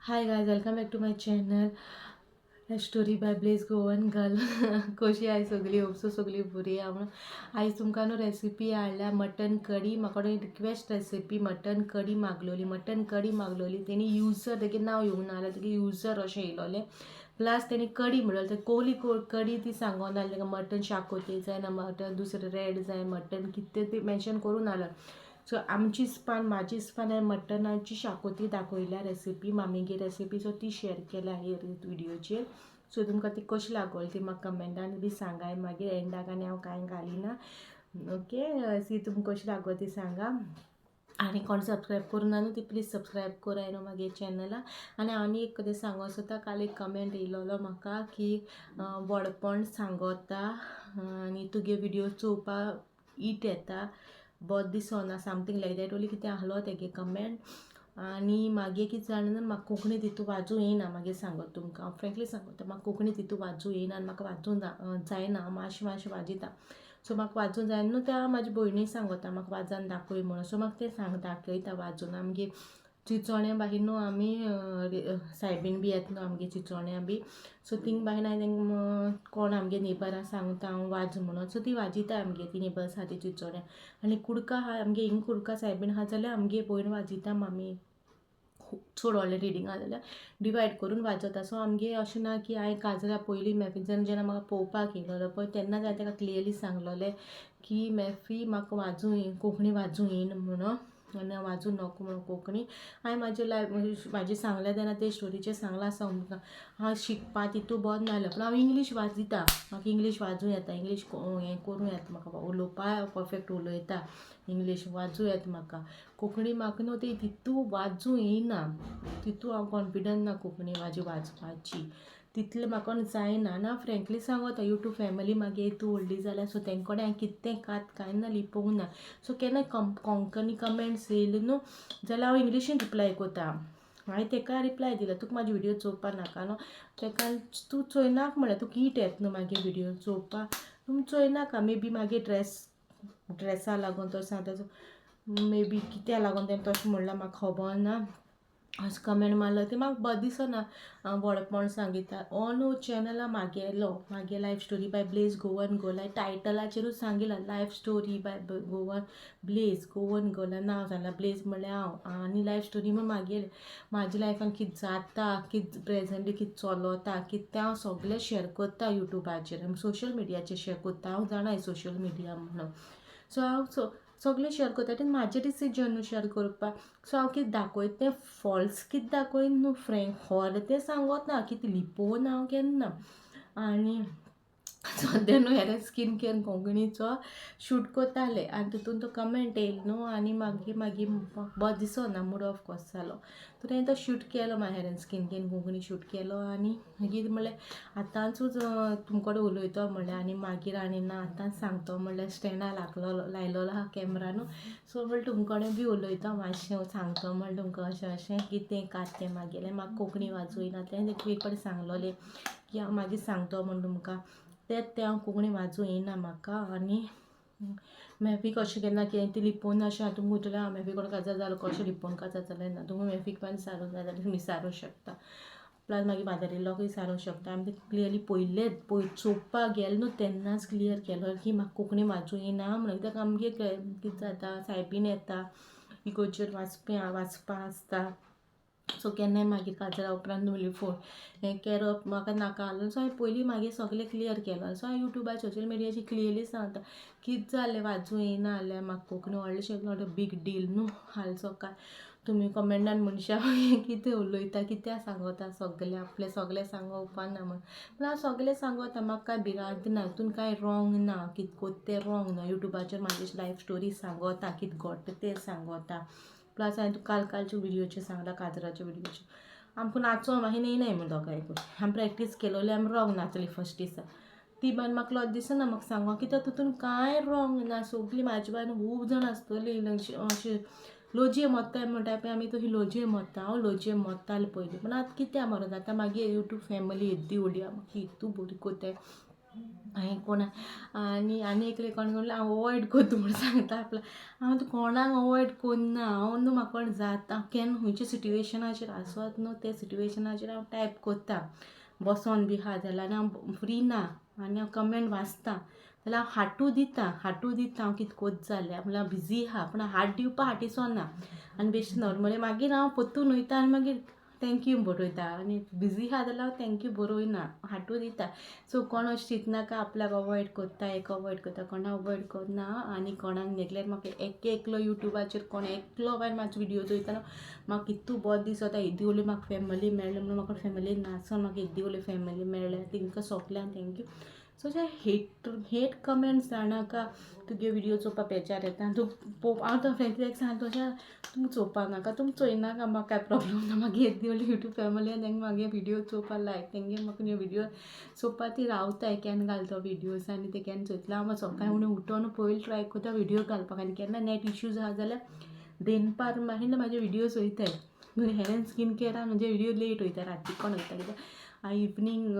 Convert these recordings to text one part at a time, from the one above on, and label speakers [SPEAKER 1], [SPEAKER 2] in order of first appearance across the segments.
[SPEAKER 1] Hi guys, welcome back to my channel, Story by Blaze Goan Girl. कशी आहाय सगळी? Hope so सगळी बरी आहा म्हणून. आयज तुमकां न्हू रेसिपी हाडल्या मटन कडी. म्हाका रिक्वेस्ट रेसिपी मटन कडी मागलोली. मटन कडी मागलोली तेणी. युजर तेगे नांव येवंक ना जाल्यार तेगे युजर अशें येयलोलें. प्लस तेणी कडी म्हणलें, ते कोली कडी ती सांगोन नासलें. ताका मटन शाकोती जाय ना मटन दुसरें रेड जाय, मटन कितें ती मेन्शन करूं नासलें. सो आमची स्पान, म्हाजी स्पान हांवें मटनाची शाकोती दाखयल्या रेसिपी, मामीगे रेसिपी. सो ती शेअर केल्या हे व्हिडियोचेर. सो तुमकां ती कशी लागोली ती म्हाका कमेंटान बी सांगाय. मागीर एंडाक आनी हांव कांय घालिना. ओके, सी तुमकां कशी लागोली ती सांगा आनी कोण सबस्क्रायब करूं ना न्हू ती प्लीज सबस्क्रायब कराय न्हू मागीर चॅनला. आनी हांव आनी एक कितें सांगूंक सोदता. काल एक कमेंट येयलोलो म्हाका की व्हडपण सांगोता आनी तुगे विडियो चोवपाक ईट येता, बरो दिसना, समथींग लायक that. ओली कितें आहलो तेगे कमेंट. आनी मागीर कितें जालें, म्हाका कोंकणी तितू वाजूं येयना. मागीर सांगत तुमकां, हांव फ्रेंकली सांगता, म्हाका कोंकणी तितू वाजूं येयना आनी म्हाका वाजूं जायना. हांव मातशें मातशें वाजयता. सो म्हाका वाजूं जायना न्हू, तें म्हाजी भयणीक सांगता म्हाका वाजन दाखय म्हणून. सो म्हाका तें सांग दाखयता वाजून. आमगे चिंचोण्या बाही न्हू आमी सायबीन बी येता न्हू आमगे चिंचोण्या बी, सो थिंग बाही हांवें कोण आमगे नेबर आसा, सांगता हांव वाज म्हणून. सो ती वाजयता. आमगे ती नेबर आसा ती चिंचोण्या. आनी कुडका आहा आमगे, हिंग कुडका सायबीन आहा जाल्यार आमगे भयण वाजयता. मामी चड व्हडलें रिडींग आहा जाल्यार डिवायड करून वाजयता. सो आमगे अशें ना की हांवें काजरा पयलीं मॅफी जेन्ना म्हाका पळोवपाक येयलोलो पळय, तेन्नाच हांवें ताका क्लियरली सांगलोलें की मॅफी म्हाका वाजूं येना, कोंकणी वाजूं येना म्हणून आनी हांव वाजूं नको म्हणून कोंकणी. हांवें म्हाजे लायफ म्हाजें सांगलें तेन्ना ते स्टोरीचेर सांगलां आसा तुमकां. हांव शिकपा तितू बरें नासलें, पूण हांव इंग्लीश वाजयता. म्हाका इंग्लीश वाजूं येता, इंग्लीश हें करूं येता म्हाका, उलोवपा परफेक्ट उलयता, इंग्लीश वाजूं येता म्हाका. कोंकणी म्हाका न्हू ती तितू वाजूं येना, तितू हांव कॉन्फिडंट ना कोंकणी म्हाजी वाजपाची, तितलें म्हाका जायना. आनी हांव फ्रेंकली सांगता, यूट्यूब फॅमिली मागीर इतू व्हडली जाल्या, सो तेंक कडेन हांवें कितें कात कांय ना लिपोवंक ना. सो केन्ना कोंकणी कमेंट्स येयले न्हू जाल्यार हांव इंग्लिशीन रिप्लाय कोता. हांवें तेका रिप्लाय दिला, तुका म्हाजी विडियो चोवपा नाका न्हू, तेका तूं चोयनाका म्हळ्यार तुका हीट येता न्हू मागीर विडियो चोवपा, तुमी चोयनाका. मे बी मागीर ड्रेसा लागून तो सांगता, मे बी कित्या लागून तेणें तशें म्हणलां म्हाका खबर ना. अशें कमेंट मारलो तें म्हाका बरें दिसना. व्हडपण सांगिता हो न्हू चॅनल मागेलो, मागे life story by Blaze Goan girl. टायटलाचेरूच सांगिलां, life story by Goan Blaze Goan girl नांव सांगलां. ब्लेज म्हणल्यार हांव आनी लायफ स्टोरी म्हण मागेलें. म्हाज्या लायफान कितें जाता, कितें प्रेजेंटली कितें चलोता, कितें तें हांव सगलें शेअर करता यूट्यूबाचेर, सोशल मिडियाचेर शेअर करता. हांव जाणा सोशल मिडिया म्हणून. सो हांव सगलें शेअर करता. तें म्हाजें डिसिजन न्हू शेअर करपाक. सो हांव कितें दाखयता तें फॉल्स कितें दाखयना न्हू, फ्रेंक खरें तें सांगत ना, कितें लिपोवना हांव केन्ना. आनी सद्या न्हू हेर स्कीन केअर कोंकणीचो शूट करतालें आनी तितून तो कमेंट येयलो न्हू, आनी मागीर मागीर बरो दिसना, मूड ऑफ कसो जालो. तर हांवें तो शूट केलो, मागीर hair skin care Konkani shoot केलो. आनी मागीर म्हणलें आतांचूच तुमचे कडेन उलयतो म्हणलें आनी मागीर आनी ना, आतांच सांगतो म्हणलें. स्टँडा लागलो लायलोलो आहा कॅमरा न्हू, सो म्हणलें तुमचे कडेन बी उलयता मातशें, सांगता म्हणलें तुमकां अशें अशें कितें कात तें मागेलें. म्हाका कोंकणी वाजूं येना तें एक फावटी सांगलोलें की हांव मागीर सांगतो म्हण तुमकां. तेंच तें, हांव कोंकणी वाजूं येना म्हाका. आनी मॅफीक अशें केन्ना कितें ती लिपोवन अशें हांव तुमकां वयतलें. हांव मॅफी कडेन काजार जालो कशें लिपोवन काजार जालें ना. तुमी मॅफीक पण विचारूंक जाय जाल्यार तुमी विचारूंक शकता, प्लस मागीर मादर इन लॉकूय विचारूंक शकता. आमी क्लियरली पयलेच पळय चोवपाक गेले न्हू तेन्नाच क्लियर केलो की म्हाका कोंकणी वाचूंक येना म्हणून. कित्याक आमगे कितें जाता, सायबीन येता, इगोर्जेर वाचपी वाचपा आसता. सो केन्नाय मागीर काजरा उपरांत म्हणली फोन हें करप म्हाका नाका आसलो. सो हांवें पयलीं मागीर सगलें क्लियर केलो. सो हांव यूट्यूबार, सोशल मिडियाचेर क्लियरली सांगता, कितें जालें वाजूं येना जाल्यार म्हाका कोंकणी, व्हडलेशें not a big deal न्हू. हालीं सकाळ तुमी कमेंटान मनशां कितें उलयता, कित्याक सांगता सगलें आपलें सगलें सांगोवपा ना म्हण. पूण हांव सगलें सांगता, म्हाका कांय भिरांत ना, हितून कांय रोंग ना, कितें कोत्ता तें रोंग ना. यूट्यूबाचेर म्हाजी लायफ स्टोरी सांगता, कितें घडटा तें सांगता. प्लस हांवें तुका काल कालच्या विडियोचेर सांगलां, काजराच्या विडियोचेर आमकां नाचो मागीर येयनाय म्हण दोगांयकूय. आमी प्रॅक्टीस केलोली, आमी रोंग नाचली फस्ट दिसा. ती बान म्हाका लज दिसना म्हाका सांगो, कित्याक तितून कांय रोंग ना. सगलीं म्हाजे बान खूब जाण आसतलीं अशें लोजये मोत्ताय म्हणटा पळय, आमी तशी लोजये मोत्ता. हांव लोजये मोत्तालें पयलीं, पूण आतां कित्याक मरोन आतां मागीर यूट्यूब फॅमिली येद्दी व्हडली आहा, म्हाका इतू बरी कोत्ताय. हांवें कोणा आनी आनी एकले कोण म्हणलें हांव अवॉयड करता म्हूण सांगता आपल्या. हांव कोणाक अवॉयड कोन्ना. हांव न्हू म्हाका कोण जाता केन्ना खंयच्या सिट्युएशनाचेर आसत न्हू ते सिट्युएशनाचेर हांव टायप करता. बसोन बी आहा जाल्यार आनी हांव फ्री ना आनी हांव कमेंट वाचता जाल्यार हांव हाटू दिता, हाटू दिता हांव कितें कोत जाल्यार म्हणल्यार हांव बिजी आहा पूण हाट दिवपा हाट ना आनी बेश्टें नॉर्मली मागीर हांव परतून वयता आनी मागीर thank you बरयता आनी बिजी आहा जाल्यार हांव thank you बरयना, हाटू दिता. सो कोण अशें चिंतनाका आपल्याक अवॉयड करता, एक अवॉयड करता, कोणाक अवॉयड करना आनी कोणाक नेगलेक्ट. म्हाका एक एकलो युट्यूबाचेर कोण एकलो बायल म्हाजो विडियो चोयतना म्हाका कितू बरें दिसता. येदी व्हडली म्हाका फॅमिली मेळ्ळी म्हणून म्हाका फॅमिली नासोन म्हाका येदी व्हडली फॅमिली मेळ्ळ्या तेंकां सोगल्यांक thank you. सो अशें हेट कमेंट्स जाणाका तुगे विडियो चोवपा बेजार येता तूं पोवपा. हांव तो फ्रेंड्स सांगता तशें तुमी चोवपा नाका, तुमी चोयनाका, म्हाका कांय प्रॉब्लम ना. मागीर येदी व्हडली युट्यूब फॅमिली आनी तेंकां मागे विडियो चोवपा लायक तेंगे म्हाका विडियो चोवपा ती रावताय केन्ना घालता विडियोज आनी ते केन्ना चोयतले. हांव सकाळीं उणें उठोन पयलीं ट्राय करता विडियो घालपाक आनी केन्ना नॅट इश्यूज आहा जाल्यार देनपार मागीर म्हाजे विडियोज वयताय. हेर एंड स्कीन केअरान म्हणजे विडियो लेट वयता, राती कोण वयता कित्याक हांव इवनींग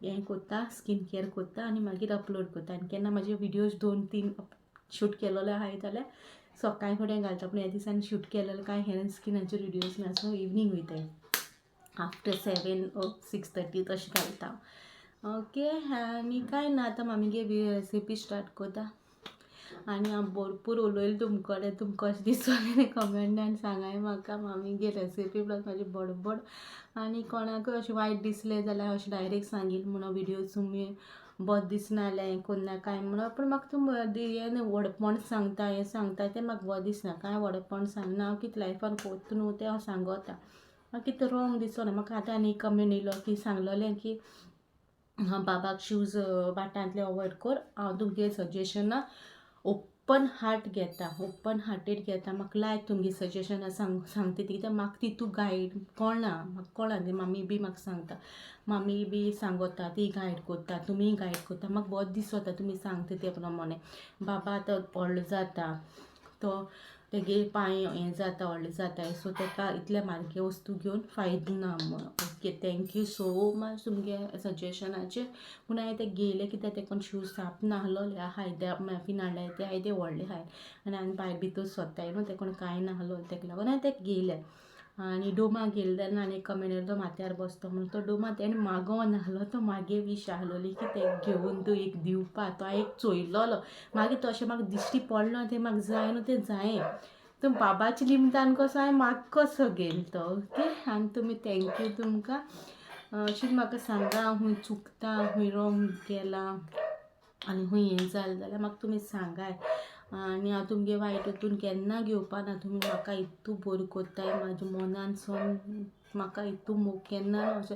[SPEAKER 1] हें कोत्ता, स्कीन केअर कोत्ता आनी मागीर अपलोड करता. आनी केन्ना म्हाजे विडियोज 2-3 शूट केलेले आहाय जाल्यार सकाळीं फुडें घालता, पूण ह्या दिसांनी शूट केलेले कांय हेर एंड स्किनाचेर विडियोज ना, सो इवनींग वयताय आफ्टर 7 or 6:30 तशें घालता. ओके आनी कांय ना, आतां मामीगे रेसिपी स्टार्ट करता आनी हांव भरपूर उलयलें तुमचे कडेन. तुमकां कशें दिसलें तें कमेंटान सांगाय म्हाका मामीगे रेसिपी प्लस म्हाजी बडबड. आनी कोणाकूय अशें वायट दिसलें जाल्यार अशें डायरेक्ट सांगील म्हणून विडियो तुमी बरें दिसना जाल्यार हें करना कांय म्हणून, पूण म्हाका तुमी हें व्हडपण सांगता हें सांगता तें म्हाका बरें दिसना. कांय व्हडपण सांगना, हांव कितें लायफान कोत्ता न्हू तें हांव सांगता, म्हाका कितें रोंग दिसना. म्हाका आतां आनी कमेंट येयलो की सांगलेलें की बाबाक शूज बाटांतले अवॉयड कर. हांव तुमगे सजेशनां ओपन हार्ट घेता, ओपन हार्टेड घेता. म्हाका लायक तुमगे सजेशनां सांगता ती कित्याक म्हाका तितू गायड कोणा म्हाका कोणा मामी बी म्हाका सांगता, मामी बी सांगता, ती गायड करता, तुमीय गायड करता. म्हाका बरें दिसता तुमी सांगता ते प्रमाणे. बाबा आतां व्हडलो जाता तो तेगे पांय हें जाता व्हडलो जाता, सो तेका इतले मार्गे वस्तू घेवन फायदो ना म्हणून. Okay thank you so much तुमगे सजेशनाचेर. पूण हांवें तें घेयलें कित्याक तेका शूज साप नाहलोले आहाय मॅफीन हाडले ते हांवें ते व्हडले आहाय आनी हांवें भायर भितर सोदताय न्हू तेका कांय नाहलो, तेका लागून हांवें तेका घेयलें. आनी डोमा घेयले तेन्ना आनी एक कमेंट येयलो तो माथ्यार बसतो म्हणून, तो डोमा तेणें मागो नाहलो, तो मागे वीश आहलोली की तेका घेवन तूं एक दिवपा. तो हांवें एक चोयलोलो, मागीर तो अशें म्हाका दिश्टी पडलो तें म्हाका जाय न्हू तें जायें. तो बाबाच्या निमतान कसो हांवें म्हाका कसो घेयलो तो. ओके आनी तुमी thank you तुमकां. अशेंच म्हाका सांगा हांव खूंय चुकता, खूंय रोंग गेलां आनी खूंय हें जालें जाल्यार म्हाका तुमी सांगाय. आनी हांव तुमगे वायट हितून केन्ना घेवपा ना. तुमी म्हाका इतू बरें कोत्ताय, म्हाज्या मनान सोन म्हाका इतू मोग केन्ना ना अशें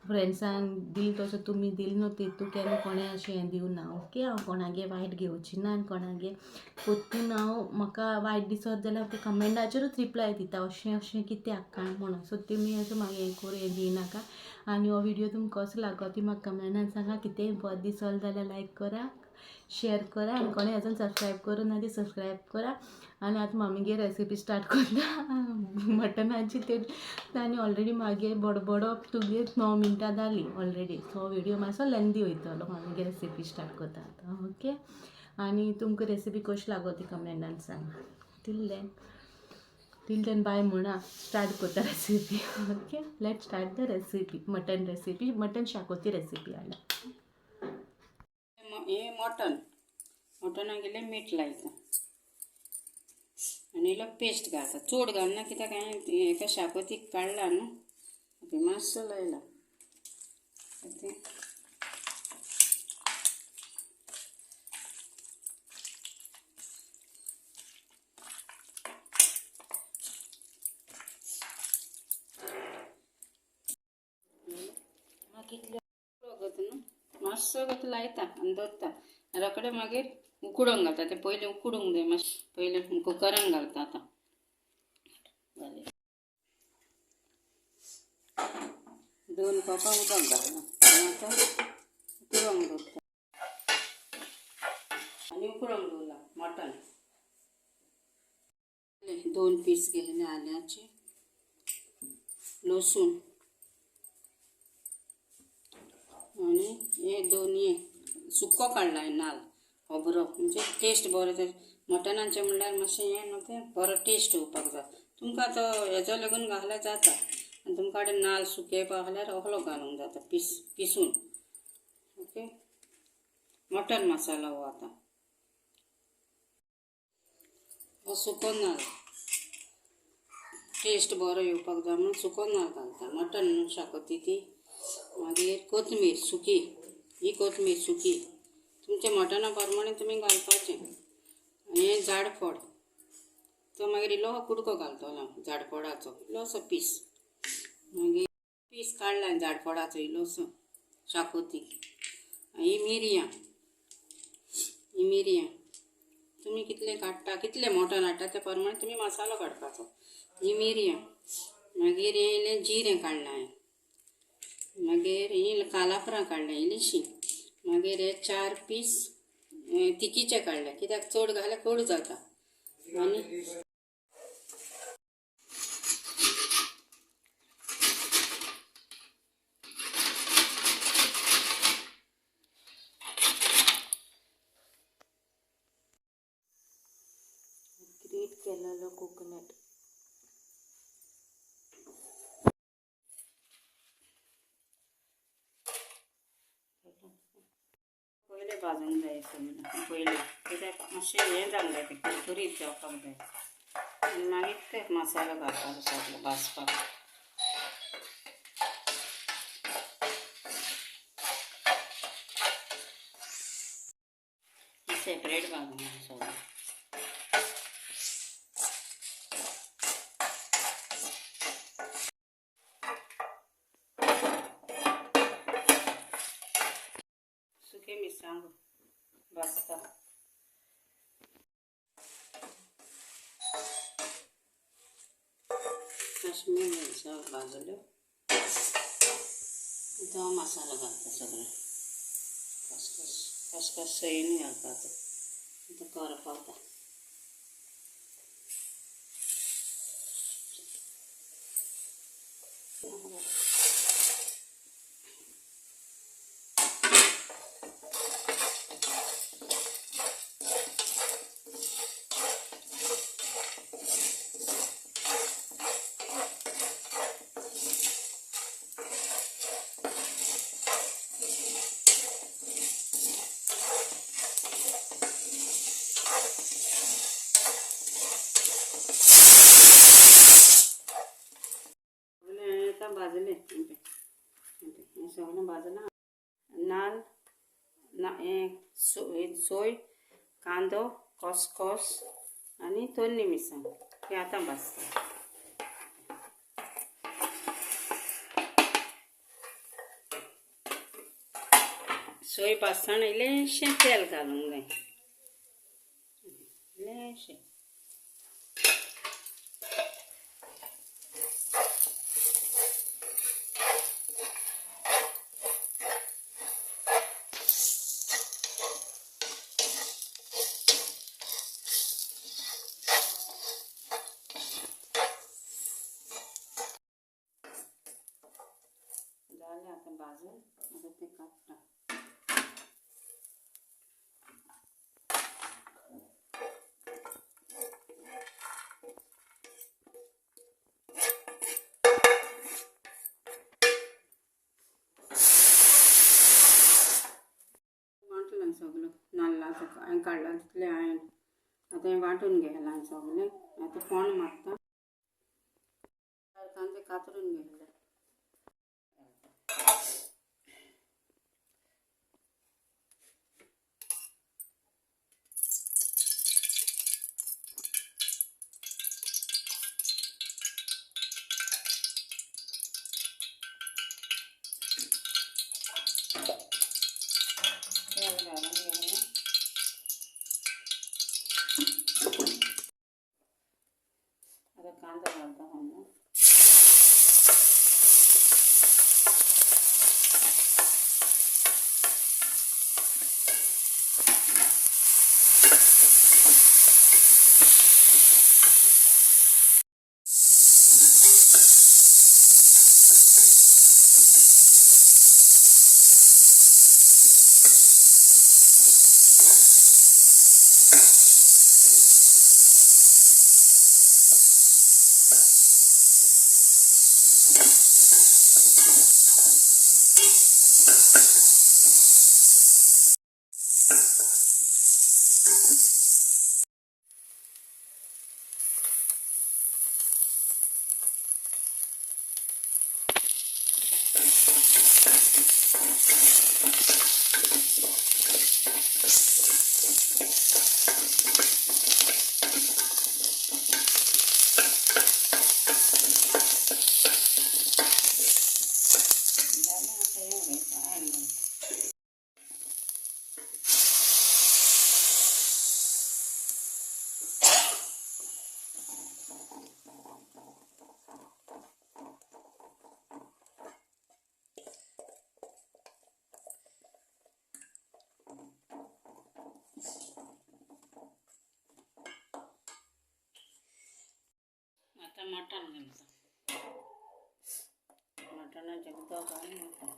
[SPEAKER 1] फ्रेंड्सान दिल तसो तुमी दिल न्हू तितू केन्ना कोणें अशें हें दिवना. ओके हांव कोणागे वायट घेवची ना आनी कोणागे परतून हांव म्हाका वायट दिसत जाल्यार ते कमेंटाचेरूच रिप्लाय दिता अशें अशें कित्याक काय म्हणून. सो तुमी अशें म्हाका हें करूं हें दिनाका. आनी हो विडियो तुमकां कसो लागलो ती म्हाका कमेंटान सांगा. कितेंय बरें दिसलें जाल्यार लायक करा, शेअर करा आनी कोणें अजून सबस्क्रायब करूं ना ती सबस्क्रायब करा. आनी आतां मामीगे रेसिपी स्टार्ट करता मटनाची. ते आनी ऑलरेडी मागीर बडबडप तुगे 9 मिनटां जालीं ऑलरेडी. सो विडियो मातसो लेंदी वयतलो मामीगे रेसिपी स्टार्ट करता आतां. ओके आनी तुमकां रेसिपी कशी लागो ती कमेंटान सांगा. टील then बाय म्हणा, स्टार्ट करता recipe. Okay let start the recipe, mutton recipe, mutton xacuti recipe हाडल्या.
[SPEAKER 2] हे मटन, मटनाक इल्लें मीठ लायता आनी इल्लो पेस्ट घालता. चड घालना कित्याक हांवें हेका शाकोतीक काडला न्हू, मातसो लायला तें. न्हू मातसो लायता आनी दवरता. रोखडें मागीर उकडूंक घालता. तें पयलीं उकडूंक जाय मातशें, पयलीं कुकरान घालता. आतां 2 कपां उदक घालना आनी आतां उकडूंक दवरता. आनी उकडूंक दवरला मटन. 2 पीस घेतले आल्याचे, लसूण आनी हे 2 हे सुको काडला हांवें नाल्ल खोबरो म्हणजे टेस्ट बरो येता. मटनाचें म्हणल्यार मातशें हें न्हू तें बरो टेस्ट येवपाक जाय. तुमकां तो हेजो लेगून घाल्यार जाता. आनी तुमकां कडेन नाल्ल सुके येवपा जाल्यार ओहलो घालूंक जाता पिसून. ओके, मटन मसालो हो आतां. हो सुको नाल्ल टेस्ट बरो येवपाक जाय म्हणून सुको नाल्ल घालता. मटन न्हू शाकोती ती. मागीर कोथमीर सुकी, ही कोथमीर सुकी तुमच्या मटना प्रमाणे तुमी घालपाचें. आनी हें जाडफळ, तो मागीर इल्लो कुडको घालतलो जाडफळाचो, इल्लोसो पीस. मागीर पीस काडला जाडफळाचो इल्लोसो शाकोती. ही मिरयां, ही मिरयां तुमी कितलें काडटा, कितलें मटन हाडटा ते प्रमाणे तुमी मसालो काडपाचो. ही मिरयां, मागीर हें इल्लें जिरें काडलां हांवें. मागीर हीं कालाफरां काडल्यां इल्लीशीं. मागीर हे 4 पीस तिकीचे काडले, कित्याक चड घाल्यार कोडू जाता. आनी
[SPEAKER 1] ग्रेट केलेलो कोकोनट.
[SPEAKER 2] पयलें भाजूंक जाय सगळें पयलें, कित्याक मातशें हें जावंक जाय, तें कुरकुरीत जावपाक जाय. आनी मागीर ते मसालो घालपाचो सगळो भाजपाक. सेपरेट भाजूंक जाय सगळें. सुके मिरसांग भाजता. काश्मीर मिरसांग भाजल्यो. आतां हांव मसालो घालता सगळें. खसखस, खसखस सयेन घालपाचो. आतां करपावता. भाजलें हें सगळें भाजलां. नाल्ल, हें सोय, कांदो, खसखस आनी तन्नी मिरसांग हें आतां भाजता. सोय भाजतना इल्लेंशें तेल घालूंक जाय, इल्लेंशें. जालें आतां भाजून. आतां तें काडटा. वांटलां सगळें नाल्लाचो हांवें काडला तितलें हांवें. आतां हें वांटून घेतलां सगळें. आतां फोण मारता. 4 कांदे कातरून घेतले. तेल घालून घेवया. आतां कांदो घालता हांव. जालें आतां हें उडयता आनी घालता. आतां मटण घालता. मटणाचें उदक घालून मटण.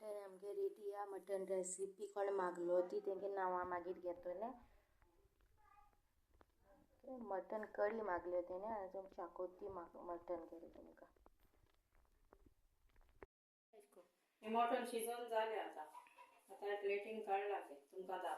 [SPEAKER 1] मटन आमगे रेडी आहा. मटन रेसिपी कोण मागलो ती तेंगे नांवां मागीर घेतोलें. मटन कडी मागले तेणे आनी शाकोती मटन केलें तुमकां.
[SPEAKER 2] हें मटण शिजोवन जालें आतां. आतां प्लेटीन काडलां तें तुमकां दाखयता.